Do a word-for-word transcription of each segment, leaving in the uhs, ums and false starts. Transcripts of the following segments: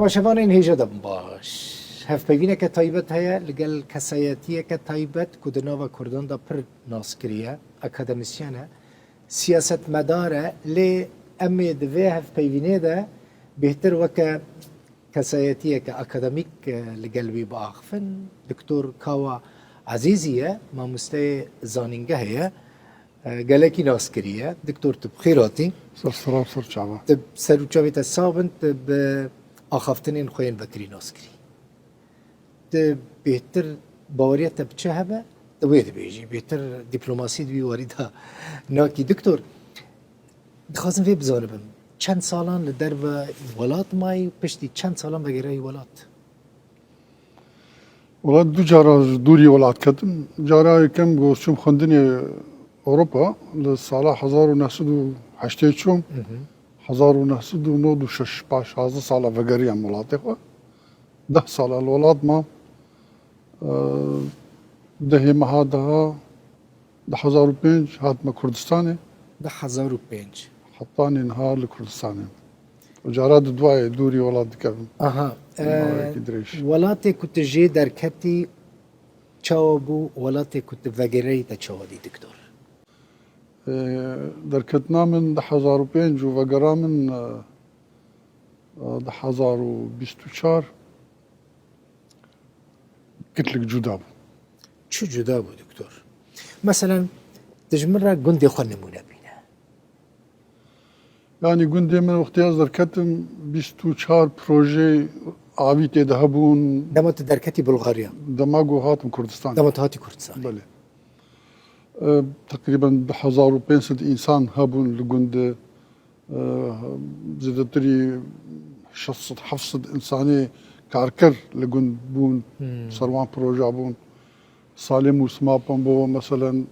Paşevanên hêja de bin baş. Hevpeyvîneke taybet heye li gel kesayetiyeke taybet ku di nava Kurdan de pir naskirî ye, akademisyen e, siyasetmedar e, lê em ê di vê hevpeyvînê de bêhtir weke kesayetiyeke akademîk, e, li gel wî biaxifin. Doktor Kawa Ezîzî ye, mamosteyê zanîngehê ye. E, gelekî naskirî ye. Doktor, tu bi xêr hatî. Ser silav, ser çava. Tu ser û çavê te sax bin, tu bi axaftinên xwe yên vekirî naskirî. Tu bêhtir baweriya te bi çi hebe, tu wê dibêjî. Bêhtir dîplomasî di wî warî de nakî. Doktor, dixwazim vê bizanibim. Çend salan li derve welat mayî û piştî çend salan vegerayî welat? Wela du cara ji dûrî welat ketim. Cara yekem ku çûm xwendinê Ewropa, li sala hezar û neh sed û heştê çûm. Hı hı. Hezar û neh sed û nod û şeş, paş şazdeh sala vegeriyam welatê xwe. Deh sala li welat mam. Eee, dehê meha deha, du hezar û pênc hatime Kurdistanê. Du hezar û pênc. Heta niha li Kurdistanê. Û cara di duayê dûrî welat dikevim. Aha. Mawekî Ee, dirêj. Welatê ku tu jê derketî çawa bû, welatê ku tu vegereyî te çawa dî, doktor? Ee, derketina min du hezar û pênc û vegera min, e, e, du hezar û bîst û çar gelek cuda bû. Çi cuda bû, doktor? Meselen, tu ji min re gundê xwe nimûne bîne. Yanî gundê min wextê ez derketim, bîst û çar projeyê avî tê de hebûn. Dema tu derketî Bulgarya? Dema ku hatim Kurdistan. Dema tu hatî Kurdistan. Belê. E, teqrîben du hezar û pênc sed însan hebûn li gundê. E, zêdetirî şeş sed heft sed însanê karker li gund bûn, Hmm. ser wan proja bûn. Salê mûsima pembo, meselen,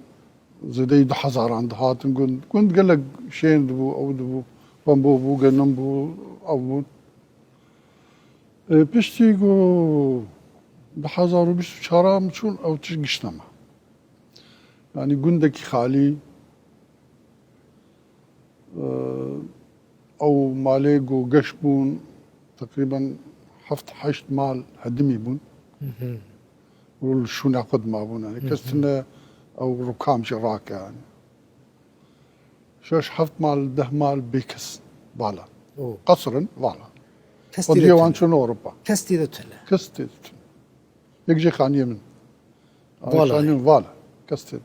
zêdeyî du hezaran dihatin gund. Gund gelek şên dibû, ew dibû, pembo bû, genim bû, ew bûn. E, piştî ku du hezar û bîst û çar min çûn, ew tişt giş nema. Yanî gundekî xalî, e, ew malê ku geş bûn, teqrîben heft heşt mal hedimî bûn. Hı hı. Û li şûna xwe dimabûn, yanî kes Hı hı. tine ew rûkam jî rake, yanî. Şeş heft mal, deh mal bê kes vala. Oh. Qesr in, vala. Kes Xwediyê tê de wan tune. Çûn Ewropa. Kes tê de tune. Kes tê de tune. Yek jê xaniyê min. Vala. Xaniyê min vala. Kes tê.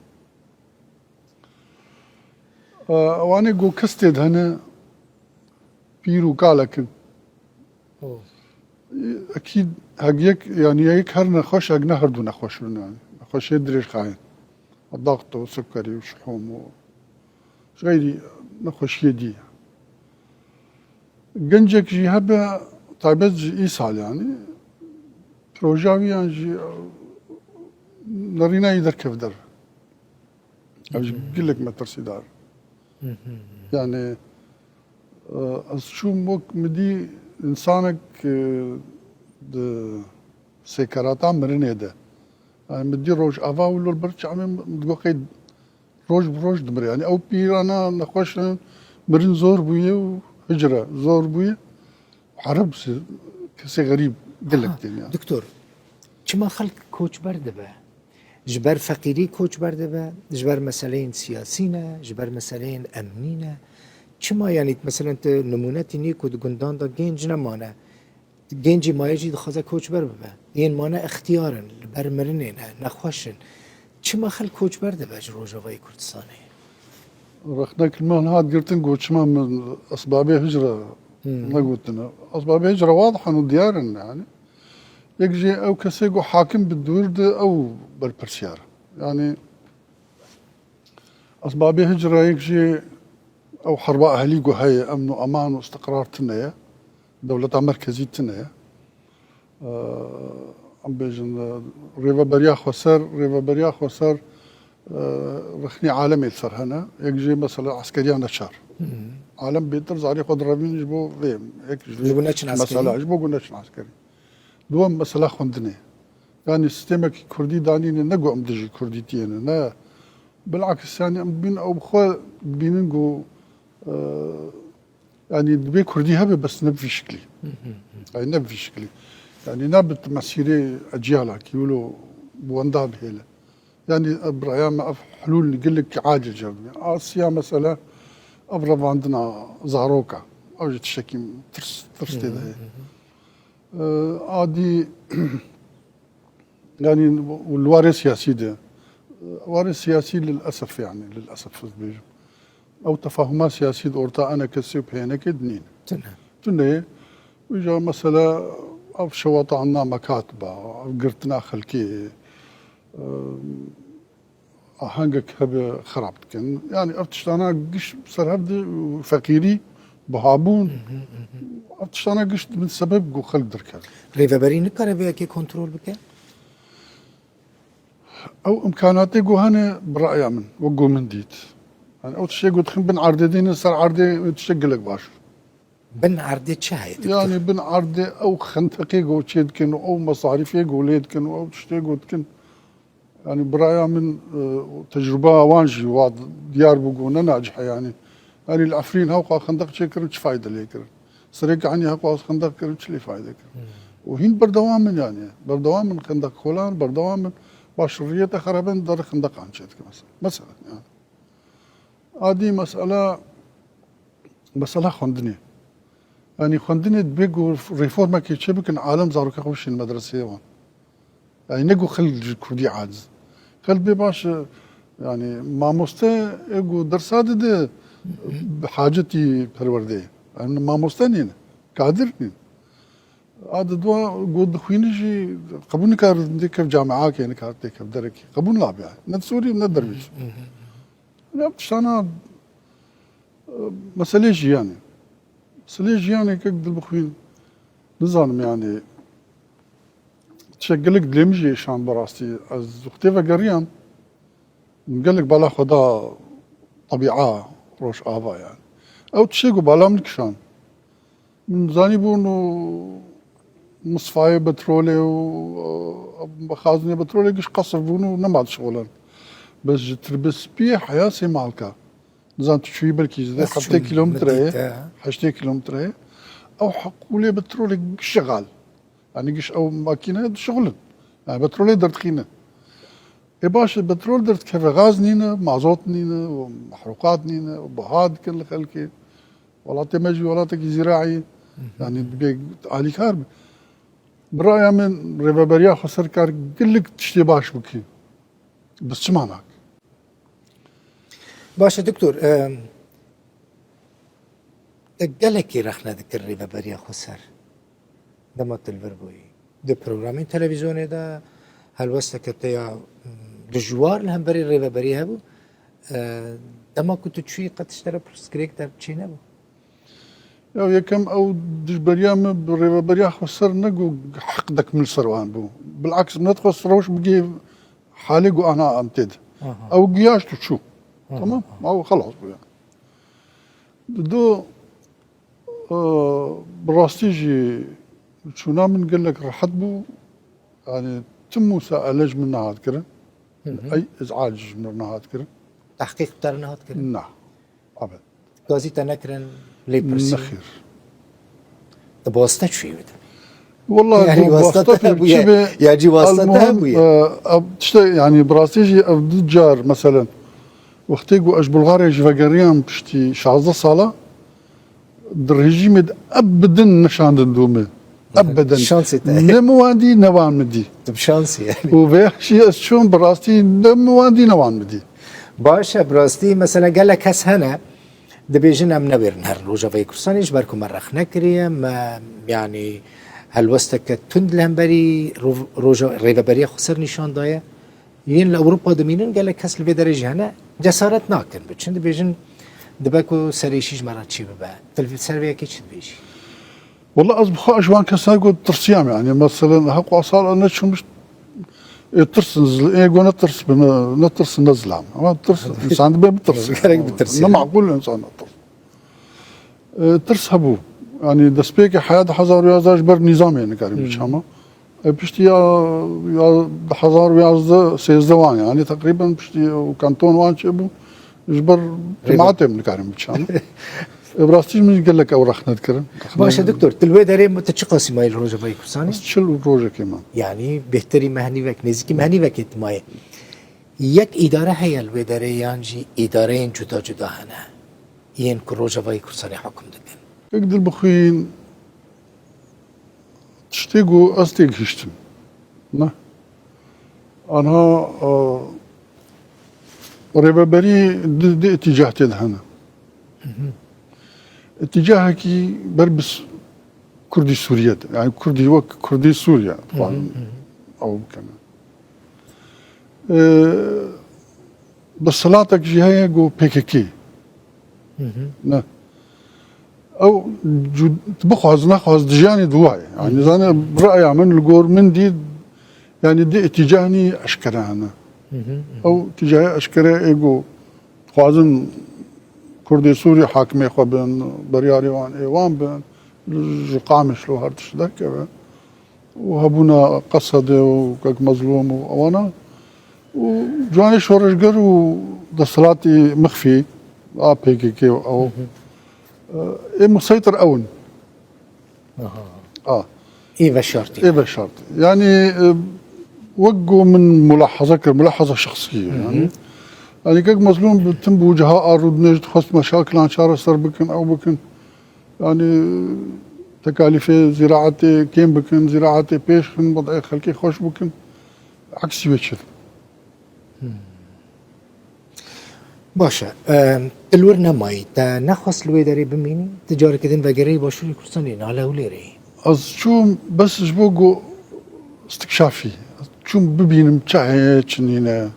E, ewanê ku kes tê de hene pîr û kalek in. Oh. Ekîd heg yek, yanî yek her nexweş, heg ne her du nexweş in, yanî. Nexweşê dirêj xayên. Daxto, sukerî û şihûm û ji xeyrî nexweşiyê dî. Gencek jî hebe taybet ji îsal, yanî proja wî yan jî nerîna yî derkeve derve. Ev jî Hı hı. gelek metirsîdar. Hı hı. Yanî, e, ez çûm wek min dî însanek, e, di sêkerata mirinê de. Yanî min dî rojeva wilo li ber çavê min, min digot qey roj bi roj dimire. Yanî ew pîrana nexweş in, mirin zor bûye û hicre zor bûye. Ereb si-, kesê xerîb gelek Aha, tên ya. Doktor, çima xelk koçber dibe? Ji ber feqîrî koçber dibe, ji ber meseleyên siyasî ne, ji ber meseleyên emnî ne. Çima, yanî, meselen, tu nimûne tînî ku di gundan de genc nemane. Gencî maye jî dixwaze koçber bibe. Yên mane extiyar in, li ber mirinê ne, nexweş in. Çima xelk koçber dibe ji Rojavayê Kurdistanê? Rexnek li me hat girtin ku çima min esbabê hicre Hmm. negotine. Esbabê hicre wadih in û diyar in, yanî. Yek jê ew kesê ku hakim bi dûr de ew berpirsiyar. Yanî esbabê hicre yek jê ew herba ehlî ku heye, emn û eman û istiqrar tune ye. Dewleta merkezî tune ye. Eee, em bêjin, eee, rêveberiya xweser, rêveberiya xweser, eee, rexnî alemê li ser hene. Yek jê mesela eskeriya neçar. Hı hı. Alem bêtir zarê xwe direvîn ji bo vê. Yek ji vê Ji bo neçin mesela, eskerî? Ji bo ku neçin eskerî. Duwem mesela xwendinê. Yanî sîstemekî kurdî danîne, ne ku em dijî kurdîtiyê ne, ne. Bilakis, yanî em bîn ew bi xwe dibînin ku, eee, Yani dibê Kurdî hebe, bes ne bi vî şiklî. Yani ne bi vî şiklî. Yani ne bi mesîrê eciyalakî wilo bi wenda bihêle. Yani bi raya me ev hulûl gelek acil cerdibî. Asiya mesela ev revandina zaroka. Ew jî tiştekî tirs, tirs tê de heye. Ee, adî Yani li warê siyasî de, warê siyasî lilesef yani, lilesef ez dibêjim. Ew tefahuma siyasî di orta enekesê û pêyenekê de nîne. Tune. Tune ye. Wîja mesela ev şewata anna mekat ba, ev girtina xelkê, e, ahengek hebe xirab dikin. Yani ev tiştana giş ser hev de feqîrî, bihabûn, ev tiştana giş dibin sebeb ku xelk derkeve. Rêveberî nikare vê yekê kontrol bike? Ew imkanatê ku hene bi raya min, wek ku min dît. Yani ew tiştê ku dixin bin erdê dînin ser erdê, tiştek gelek baş. Bin erdê çi heye, doktor? Yani bin erdê ew xendeqê ku çê dikin û ew mesarîfê ku lê dikin û ew tiştê ku dikin. Yani bi raya min, e, tecrûba wan jî wa diyar bû ku ne nacih e yani. Yani li Efrîn hewqa xendeq çêkirin, çi fayde lê kirin? Serê Kehanî hewqa xendeq kirin, çi lê fayde kirin? Û hîn berdewam in yani. Berdewam in xendeq kolan, berdewam in. Baş riyete xereben der xendeqan çêdike mesela. Mesela yani. Adî mesela, mesela xwendinê. Yani xwendinê dibê ku reformekê çê bikin, alem zaroka xwe bişîn medreseyê wan. Yani ne ku xelk ji kurdî aciz. Xelk bê baş, yani mamoste ê ku dersa dide bi hacetî perwerdeyê. Yani mamoste nîne, kadir nîne. A di dua ku dixwîne jî qebûl nikare têkev camiakê, nikare têkev derekê. Qebûl nabe. Ne di Sûrî ne dervîş. Ne tiştana, e, meselê jiyanê. Meselê jiyanê kek dil bixwîn. Nizanim yani. Tiştek gelek dilê min jî êşan bi rastî. Ez wextê vegeriyam, min gelek bala xwe da tebîa, rojava yani. Ew tiştê ku bala min kişand. Min zanîbûn û misfayê petrolê û, e, xazinê petrolê giş qesr bûn û nema dişixulin. Bes ji tirbê spiyê heya sê malka. Nizan tu çûyî belkî zêde heftê kîlometre ye, heştê kîlometre ye. Ew heqûlê petrolê giş şixal. Yani giş ew makîne dişixulin. Yani petrolê derdixîne. Ê baş e, petrol derdikeve, gaz nîne, mazot nîne, û mehruqat nîne, û buha dikin li xelkê. Welatê me jî welatekî zîraî, yani dibê alîkar be. Bi raya min rêveberiya xweser kar gelek tiştê baş bikî. Bes çima nake? Baş e doktor, em, te gelekî rexne dikir rêveberiya xweser. Dema tu li vir bûyî. Di programên televîzyonê de helwesteke te ya, mm, dijwar li hemberî rêveberiyê hebû. E, dema ku tu çûyî qet ji te re pirsgirêk der çênebû? Ya yekem ew dijberiya min bi rêveberiya xweser ne ku heqdek min li ser wan bû. Bilaks min nedixwest rewş bigihê halê ku ana em tê de. Aha. Ew giyaşt û çû. Aha. Tamam? Ew xelas bû ya. Di do, e, bi rastî jî çûna min gelek rehet bû. Yani tim wisa elej min nehat kirin. Hı hı. Ey izac ji min nehat kirin. Tehqîq bi te re nehat kirin? Na. Abed. Gazî te nekirin, lê pirsî? Nexêr. Te bi wasta çûyî wê de? Wela yani wasta te hebûye, ya jî wasta te hebûye? E, tişte yani bi rastî jî ev du car meselen. Wextê ku ez ji Bulgarê jî vegeriyam piştî şazdeh sala, di rejîmê de ebedin neşandin dû min. Ebedin. Şansê te. Ne min wan dî, ne wan min dî. Tu bi şansî yani. Û vêya jî ez çûm bi rastî ne min wan dî, ne wan min dî. Baş e, bi rastî mesela gelek kes hene, dibêjin em newêrin herin Rojavayê Kurdistanê, ji ber ku me rexne kiriye, me, yanî helwesteke tund li hemberî rov-, roja-, rêveberiya xweser nîşan daye. Yên li Ewropa dimînin, gelek kes li vê derê jî hene, cesaret nakin biçin, dibêjin dibe ku serêşî ji me re çê bibe. Tu li ser vê yekê çi dibêjî? Wela ez bi xwe ji wan kesan ku tirsiyam yani. Meselen, heqwa sal neçûm, ê tirsin, zil-, ê ku ne tirs bi, ne, ne tirsin, ne zilam. Ama tirs, insan dibe bitirsin. Gerek bitirsin. Ne maqul insan ne tirs. E, tirs hebû. Yani destpêkê heya di hezar û yazdeh ji ber nîzamê nikarî biçama. E, piştî ya, ya di hezar û yazdeh sêzdeh wan yani teqrîben piştî û kanton wan çêbû. Ji ber cemaetê min nikarî biçama. E, bi rastî min gelek ew rexne dikirin. Baş e, Rexne- doktor, tu li wê derê tu çiqasî mayî li Rojavayê Kurdistanê? Ez çil û rojekê mam. Yanî bêhterî me henîvek, nêzîkî me henîvekê tu mayê. Yek îdare heye li wê derê yan jî îdareyên cuda cuda hene yên ku Rojavayê Kurdistanê hekum dikin? Yek dilbixwîn tiştê ku ez têgihiştim. Ne? Anha e, rêveberî di, di îtîcah tê de hene. Îtîcahekî ber bi s- Kurdî Sûriye de. Yani Kurdî wek Kurdî Sûriye. Falan. Ew bikene. E, desthilatek jî heye ku P K K. Ne. Ew cu- bixwaz nexwaz dijanê duwa ye. Yani zane raya min li gor min dî yani di îtîcahî eşkere hene. Ew îtîcahê eşkere ê ku dixwazin Kurdê Sûrî hakimê xwe bin, beryarê wan ê wan bin, ji Qamişlo her tişt derkeve. û hebûna Qesedê û Kek Mezlûm û ewana û ciwanê şoreşger û desthilatî mixfî a P K K û ew ê museytir ew in. A. Ê veşartî. Ê veşartî. Yanî e, wek ku min mulahaza kir, mulahaza şexsî ye. Yanî, yanî Kek Mezlûm bi tim bû ciha a rûdinê ji dixwest meşakilan çareser bikin, ew bikin. Yanî tekalîfê zîraetê kêm bikin, zîraetê pêş xin, wed'ê xelkê xweş bikin. Eksî wê çi? Baş e. Em, tu li wir nemayî, te nexwest li wê derê bimînî? Tu careke din vegeriyî Başûrê Kurdistanê, ne li Hewlêrê yî? Ez çûm bes ji bo ku istikşafî. Ez çûm bibînim çi heye, çi nîne.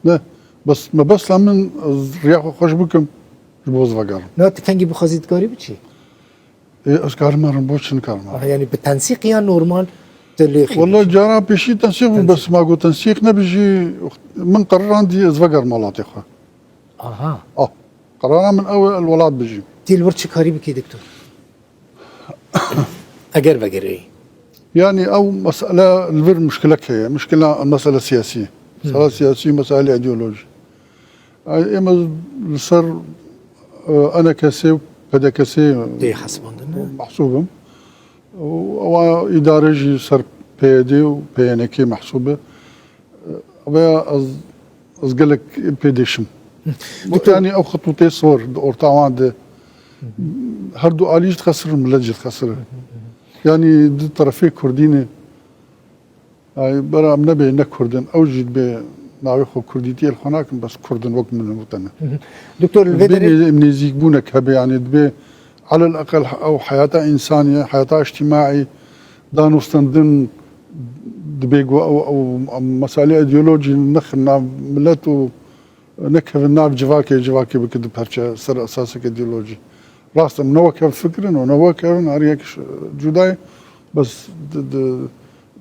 Ne, bes mebesta min ez riya xwe xweş bikim. Ji bo ez vegerim. Na tu kengî bixwazî dikarî biçî? Ê, ez karim herim, bo çi nikarim herim? Ah, yanî bi tensîq ya normal tu lê xîr Walla dikî? Cara pêşî tensîq bû, Tensîq. Bes ma got tensîq nebijî, min qerirandî ez vegerim welatê xwe. Aha. Ah, qerara min ew e, el welat bijîm. Tî li wir çi karî bikî doktor? Eger vegeriyî. Yanî ew mesele li vir muşkilek heye. Muşkila mesele siyasî. Mesele siyasî, mesele ideolojî. Ay, ême li ser e, enekesê û pedekesê Tê hesibandin, ne? Mehsûb im. Û ewa îdare jî ser P Y D û P Y N K mehsûb e. Ev ya ez, ez gelek pê dêşim. Doktor- Yanî ew xitûtê sor di orta wan de her du alî jî dixesirin, millet jî dixesirin. Yanî di terefê Kurdî ne. Ay, bera em nebê ne Kurd in, ew jî dibê navê xwe Kurdîtiyê li xwe nakin, bes Kurd in wek min û te ne. Doktor, li vê Dibê derê nê-, nêzîkbûnek hebe, yanî dibê elel eqel ew heyata însanî, heyata îctîmaî, danûstendin dibê ku ew, ew meselê îdeolojî nexin nav milet û nekevin nav civakê, civakê bikin du perçe ser esasek îdeolojî. Rast em ne wek hev fikir in û ne wek hev in, her yek ş-, cuda ye. Bes di, di,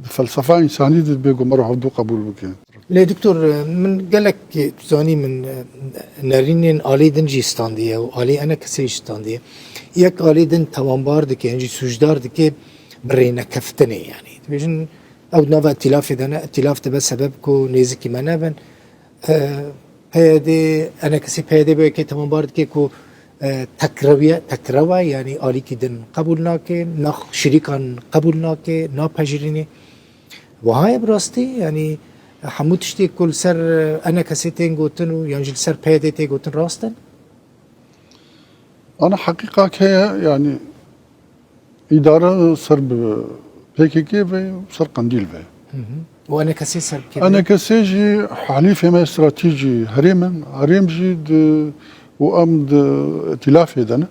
di felsefa însanî de dibê ku meriv hevdû qebûl bike. Lê doktor, min gelek, tu zanî, min nerînên alî din jî standiye û alî enekesê jî standiye. Yek alî din tawanbar dike, yan jî sûcdar dike bi rênekeftinê, yanî. Dibêjin, ew di nava îtîlafê de ne, îtîlaf dibe sebeb ku nêzikî me nebin. E, P Y D, enekesî P Y D bi yekê tawanbar dike ku, e, tekrewiye, tekrew e, yanî alîkî din qebûl nake, nax-, şirîkan qebûl nake, napejirîne. Wiha ye bi rastî, yanî hemû tiştê ku li ser, e, enekesê tên gotin û yan jî li ser P Y D tê gotin rast in? Ana heqîqak heye, yanî îdare ser bi P K K ve û ser Qendîl ve. Û enekesê ser bi kê ve? Enekesê jî helîfê me stratejî herêm in. Herêm jî di û em di îtîlafê de ne.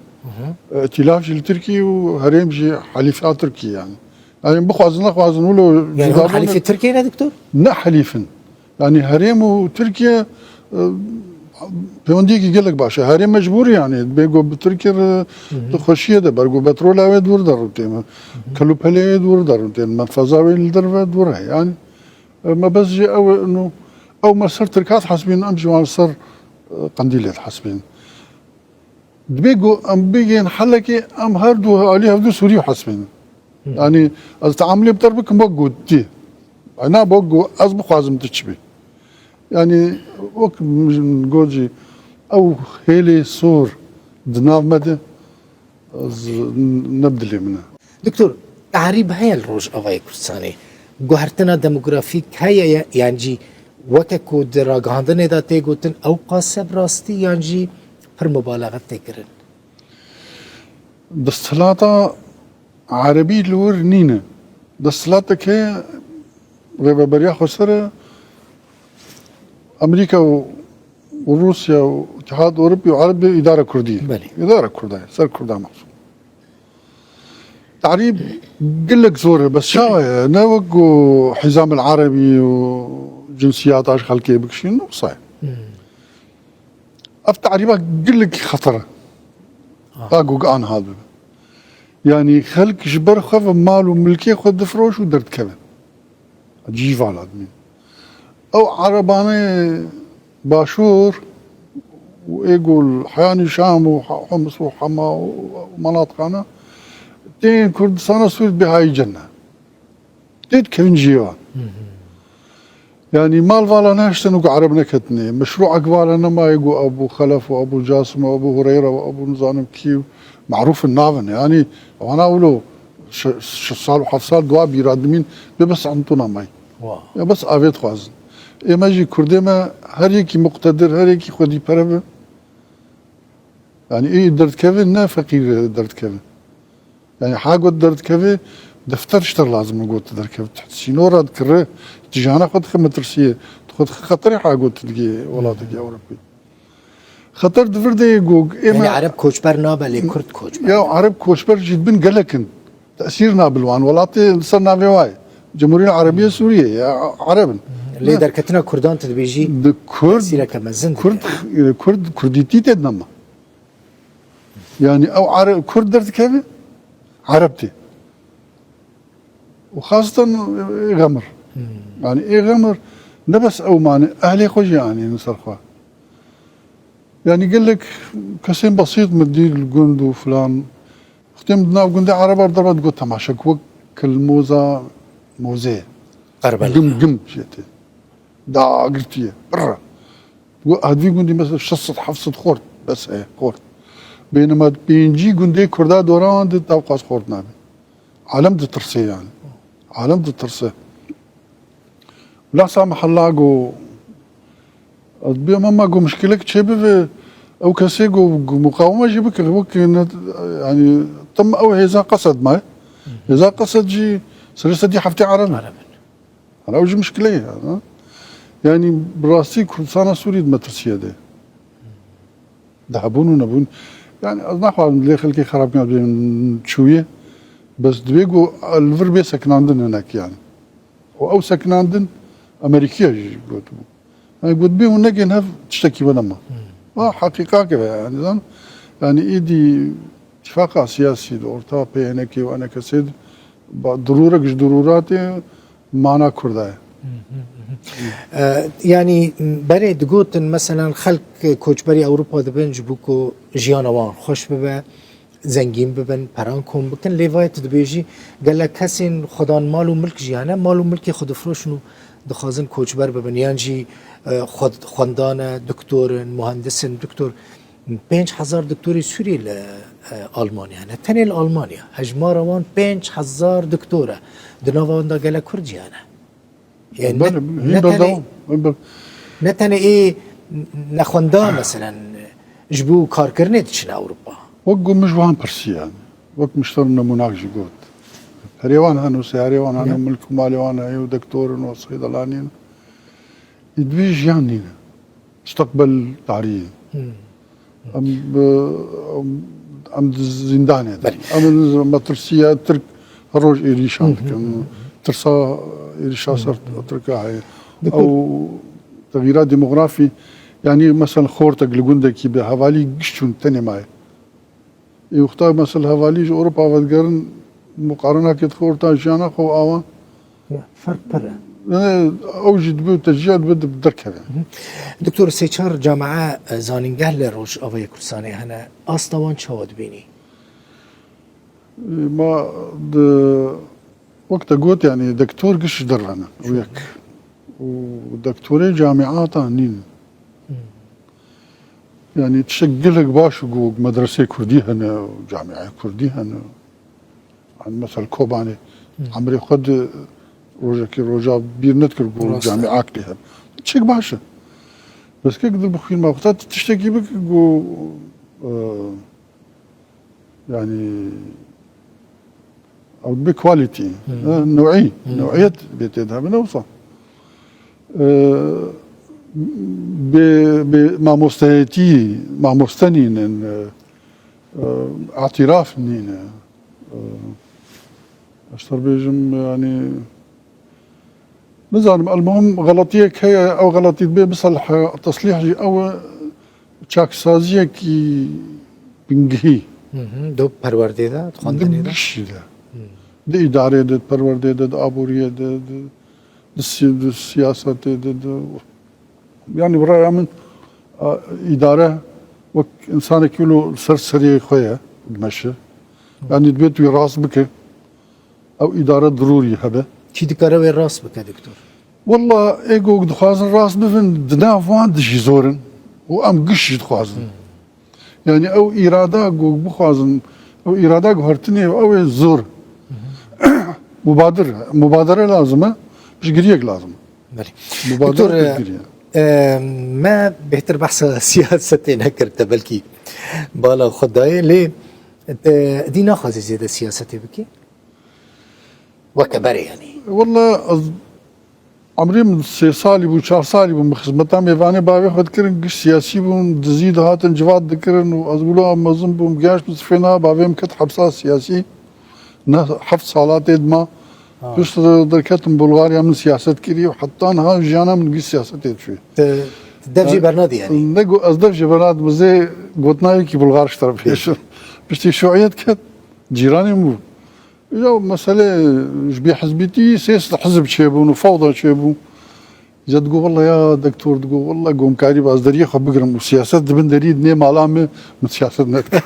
Îtîlaf jî li Tirkî û herêm jî helîfa Tirkî yanî. Yani bixwazin nexwazin wilo Yani hûn helîfê Tirkiyê ne doktor? Ne helîf in. Yani herêm û Tirkiye e, pêwendiyekî gelek baş e. Herêm mecbûrî yani. Bê ku bi Tirkiye re di xweşiye de ber ku petrola wê dûr derûtê me. Kelûpelê wê dûr derûtê me. Menfeza wê li derve dûr he. Yani e, me bes jî ew e, no, ew me ser Tirkat hesbîn, em ji wan ser e, Qendîlê dihesbîn. Dibê ku em bigihên helekê, em her du alî hevdu Sûrî hesibînin. Yanî ez teamulê bi te re bikim wek ku tu yî. Ena wek ku ez bixwazim tu çi bî. Yanî wek min got jî ew hêlê sor Di nav me de, ez, ne bi dilê min e. Doktor, tehrîb heye li Rojavayê Kurdistanê? Guhertina demografîk heye ye, yan jî weke ku di ragihandinê de tê gotin, ew qas e bi rastî, yan jî pir mubalaxe tê kirin? Desthilata erebî li wir nîne. Desthilateke rêveberiya xweser e, Amerîka û, û Rûsya û Îtihad Ewropî û Erebê îdara Kurdî. Belê. Îdara Kurda ye, ser Kurda mexsûs. Tehrîb gelek zor e, bes çawa ye? Ne wek ku Hizam el Erebî û cinsiyata ji xelkê bikişînin, wisa ye. Hmm. Ev tehrîba gelekî xeter e. Ah. A ku aniha dibe. Yanî xelk ji ber xwe ve mal û milkê xwe difiroş û derdikeve. Cî vala dimîn. Ew Erebanê Başûr û ê ku li Heyanî Şam û H-, Homs û Hema û Manatxana tên Kurdistana Sûrî bihayî cenne. Tê dikevin cihê wan. Hı hı. Yanî mal vala nehiştin û ku Ereb neketine. Meşrûek vala nemaye ku Ebû Xelef û Ebû Casim û Ebû Hureyre û Ebû nizanim kî û marûf in navin. Yanî wana wilo şe-, şeş sal û heft sal dua bîra dimîn bê bes entûna may. Wa. Ya bes avê dixwazin. Ê me jî Kurdê me her yekî muqtedir, her yekî xwedî pere be. Yanî ê derdikevin ne feqîr derdikevin. Yanî ha got derdikevê, defter ji te lazim e got derkeve. Tu sînora dikire, tu jana xwe dixe metirsiyê, tu xwe dixe xeterê ha got tu digê welatekî Ewropî. Xeter di vir de yê got, ê Yanî me Ereb koçber nabe lê Kurd koçber. Ya Ereb koçber jî dibin gelek in. Tesîr nabe li wan. Welatê li ser navê wa ye. Cemhuriye Erebiye Sûriye ya Ereb in. Lê Ne? derketina Kurdan tu dibêjî Di Kurd, tesîreke mezin dike. Kurd, Kurd, Kurdîtî tê nema. Yanî ew Ere-, Kurd derdikeve, Ereb tê. Û xaseten ê Xemir. Hmm. Yanî ê Xemir ne bes ew mane, ehlê xwe jî anînin ser xwe. Yanî gelek kesên besît min dî li gund û filan. Wextê min di nav gundê Ereba derba digot temaşe ku wek kilmoza mozê. Erbela. Gim gim jê tê. Dagirtiye. Birre. Got, "Hadvî gundî mesela şeş sed heft sed xort, bes heye, xort." Bênema pêncî gundê Kurda dora wan de tawqas xort nabe. Alem ditirse yani. Alem ditirse. Lasa mehella go, ez bê mema go mişkilek çê bive, ew kesê go, go muqaweme jî bike, wek ne, yani, tim ew hêza qesed me. Hêza qesed jî serê sedî heftê Ereb in. Ereb in. Ana ew jî mişkile ye, ha? Yanî bi rastî Kurdistana Sûrî di metirsiye de. Di hebûn û nebûn. Yanî ez naxwazim dilê xelkê xerabkirin bê çûyê. Bes divê ku li vir bê sekinandin hinek yanî. Û ew sekinandin Amerîkiya jî gotibû. Yanî gotibê hûn negên hev tiştekî we nema. Hmm. Ha, heqîqakê ve yanî zan. Yanî êdî tifaqa siyasî di orta P Y N K û E N K S de ba dirûrek ji dirûratê mana Kurda ye. Hı hı, hı hı. E, yanî berê digotin, meselan, xelk koçberî Ewropa dibin ji bo ku jiyana wan xweş bibe, zengîn bibin, peran kom bikin. Lê vayê tu dibêjî, gelek kesên xwedan mal û milk jî hene, mal û milkê xwe difiroşin û dixwazin koçber bibin. Yan jî, e, xwe-, xwendan e, doktor in, muhendis in, doktor. Pênc hezar doktorê Sûrî li, e, Almanya hene. Tenê li Almanya. Hejmara wan pênc hezar doktor e. Di nava wan de gelek Kurd jî hene. Yani ne, Belê, hîn ne tenê, berdewam. Ber- ne tenê ê nexwenda, meselen, ji bo karkirinê diçine Ewropa. Wek ku min ji wan pirsiye, yani. Wek min ji te re nemûnak jî got. Perê wan hene û seyarê wan hene, Ya. milk û malê wan heye û doktor in û seydalanî in. Ê divê jiyan nîne. Musteqbel tarî ye. Hmm. Em, em, em di zîndanê de. Belê. Em in metirsiya Tirk her roj êrîşan Hmm, dikin. hmm, hmm. Tirsa êrîşa ser Tirka heye. Dikor. Ew texîra demografî, yanî mesela xortek li gundekî bi hevalî giş çûn tenê maye. Ê wexta mesela hevalî ji Ewropa vedigerin, muqarenakê dixwe orta jiyana xwe û awan. Ya, ferq pir e. Ne, ew jî dibe û tecîya dibe di-, derkeve. Hı hı. Doktor, sê çar camia, e, zanîngeh li Rojavayê Kurdistanê hene. Asta wan çawa dibînî? E, ma di, wek te got, yani, doktor giş ji derve ne. Ew yek. Û doktorê camiata nîn. Hı. Yani tiştek gelek baş û ku medreseyê kurdî hene û camiayê kurdî hene. Yani mesela Kobanê, emrê xwe di rojekê roja bîr nedikir ku camiak lê hebe. Çek baş e. Bes kek dil bixwîn ma xwe ta tiştekî bik ku, e, yani ew bi quality, e, newî, newiyet bê tê de hebin wisa. E, bê, bê mamosteyetî, mamoste nînin, e, e, îtiraf nîne. E, ez te bêjim, yani, nizanim, elmuhim xeletiyek heye, ew xeletî dibe biselhe, teslîh jî ew e, çaksaziyekî bingehî. Hı hı. Di perwerdê de, di xwendinê de? Di gişî de. Hı. Di îdareyê de, di perwerdeyê de, di aboriyê de, di, di si-, di siyasetê de, di, yani bi raya min, a, îdare wek insanekî wilo li ser seriyê xwe ye, dimeşe. Yani divê tu wî rast bike. Ew îdare dirûrî hebe. Kî dikare wê rast bike, doktor? Walla ê ku dixwazin rast bibin, di nav wan de jî zor in û em giş jî dixwazin. Hmm. Yani ew îrada ku bixwazin, ew îrada guhertinê ew ê zor. Mubadir, mubadere lazim e, piştgiriyek lazim e. Belê. Mubadere, doktor, piştgiriye. E, me bêhtir behsa siyasetê nekir, te belkî bala xwe dayê, lê, e, dî naxwazî zêde siyasetê bikî? Weke berê, yanî. Walla ez emrê min sê salî bû, çar salî bû, min xizmeta mêvanê bavê xwe dikirin, giş siyasî bûn, dizî dihatin civat dikirin û ez wilo mezin bûm, geşt bi sifê niha bavê min ket hepsa siyasî, ne heft sala tê dima. Ha. Piştre derketim Bulgarya, min siyaset kirî û heta niha jiyana min giş siyasetê diçû. Te, te dev jê bernadî, yanî? Ne got, ez dev jê bernadim, ez ê gotina yekî Bulgar ji te re bêjim. Piştî şuiyet ket, cîranê min bû. Ya mesele ji bêhizbîtî sê sed hizb çêbûn û fewda çêbû. Ya digo, "Walla ya doktor," digo, "walla gomkarî be, ez deriyê xwe bigirim û siyaset di bin derî dinê mala me, min siyaset nedikir."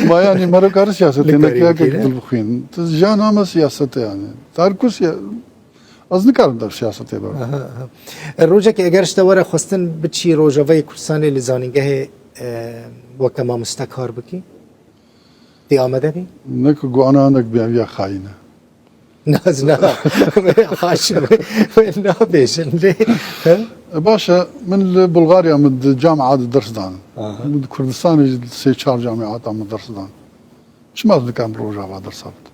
Ma yanî mero kare siyasetê nekiriya, kek dil bixwîn. Tu jiyana me siyaset e yanî. Tarku siya-, ez nikarim dev siyasetê bibim. Aha, aha. E, rojekê eger ji te were xwestin biçî Rojavayê Kurdistanê li zanîngehê, e, weke mamoste kar bikî? Tê amade bî? Ne ku guhana hinek bî, ev ya xayîn e. Naz na. Wê haşa, wê, wê nabêjin lê. He? E, baş e, min li Bulgarya min di camia de ders dan. Aha. Min di Kurdistanê jî di sê çar camiata min ders dan. Çima ez dikarim Rojava dersa bidim?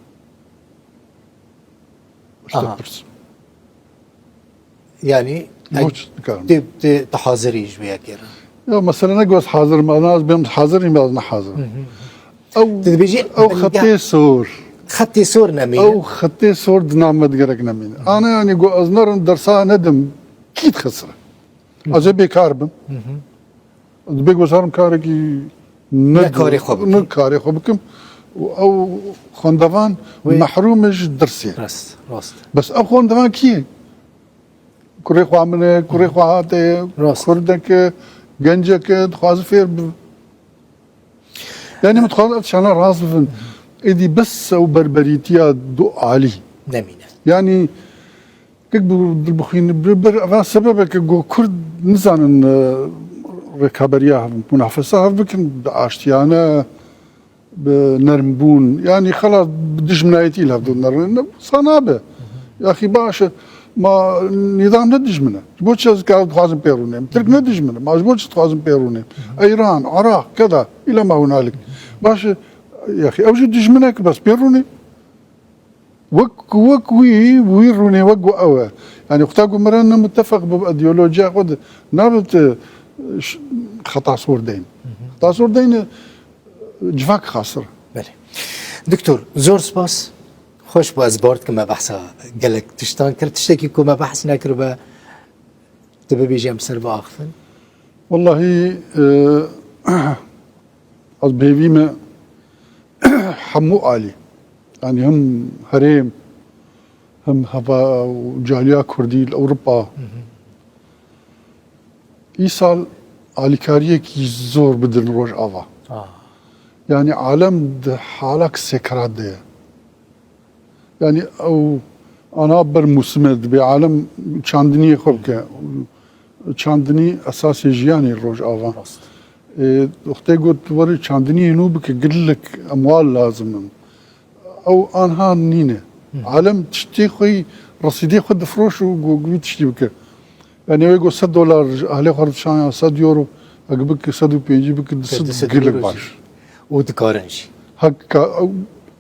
Ji te pirs. Yanî, boç dikarim. Tê, tê, tu hazirî ji vê yekê re? Ya, mesele ne ku ez hazir im, ana ez bêm hazir im, ez ne hazir im. Hı hı. Ew, tu dibêjî, ew xetê sor. Xetê sor nemîne. Ew xetê sor di nav me de gerek nemîne. Hı hı. Ana, yanî, ku ez nerim dersa nedim, kî dixisire? Hı hı. Ez ê bêkar bim. Hı hı. Dibê guzarim karekî ne, ne karê xwe bikim. Ne karê xwe bikim. Û ew xwendevan mehrûm e ji dersê. Rast, rast. Bes ew xwendevan kî ye? Kurê xwe min e, kurê xwe hate, kurdek e, gencek e, dixwaze fêr bibe. Yani min dixwaze ev şana rast bibin. Êdî bes ew berberîtiya du alî. Nemîne. Yani Kek bi dil bixwîn, bi, bi, eva sebebe ke ku Kurd nizanin, e, rêkaberiya hev, munafesa hev bikin, bi aştiyane, bi nermbûn. Yani xelas bi dijminayetî li hev dû nerin. Ne, wisa nabe. Yaxî baş e, ma nîzam ne dijmin e. Ji bo çi ez ka dixwazim pê rûnêm? Tirk ne dijmin e. Ma ji bo çi dixwazim pê rûnêm? Eyran, Iraq, keda, île ma hunalik. Baş e, yaxî ew jî dijminek, bes pê rûnê. Wek, wek wî, wî rûnê wek ku ew e. Yani xwe ta ku mire ne mutefeq bi ideolojiya xwe de, nabe te, ş-, xeta sor deyn. Xeta sor deyn, e, civak xasir. Belê. Doktor, zor spas. Xweş bû ez bar dikim me behsa gelek tiştan kir. Tiştekî ku me behs nekiribe, tu bibêjî em ser biaxivin? Wellahî, e, ez bi hêvî me hemû alî, yanî hem herêm, hem heva û caliya Kurdî li Ewropa, Hı hı. îsal alîkariyekî zor bidin Rojava. Ah. Yanî alem di halak sekerat de ye. Yani ew ana ber mûsime dibê alem çandiniyê xwe bike. Çandinî esasê jiyanê Rojava. Rast. Ê, wextê got tu werî çandiniyê nû bike, gelek emwal lazim in. Ew anha nîne. Alem tiştê xwe yî, resîdê xwe difroş û got wî tiştî bike. Yani wê got sed dolar ji ahlê xwe re dişan ya sed euro, eg bike sed û pêncî bike, du sed gelek baş. Û dikarin jî. Heka, ew,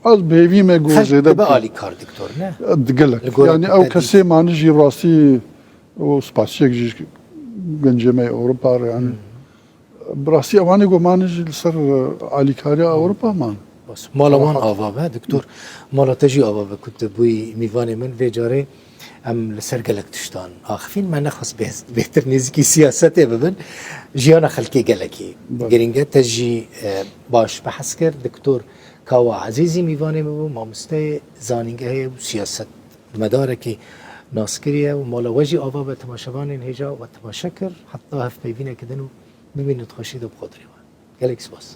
az bi hêvî me got zêde dibe alîkar doktor ne? Digelek. Yani ew kesê mani jî rastî û spasiyek jî gencê me Ewropa re yani. Bi rastî ewanê got mani jî li ser, e, alîkariya Ewropa man. Bas. Mala wan ava be, doktor. Mala te jî ava be ku tu bûyî mîvanê min vê carê. Em li ser gelek tiştan axifîn. Me nexwest bê-, bêhtir nêzîkî siyasetê bibin. Jiyana xelkê gelekî giring e. Te jî, e, baş behs kir. Doktor Kawa Ezîzî mîvanê min bû. Mamosteyê zanîngehê û siyasetmedarekî naskirî ye û mala we jî ava be temaşevanên hêja we temaşe kir. Heta hevpeyvîneke din û bimînin di xweşî de bi Xwedê re. Gelek spas.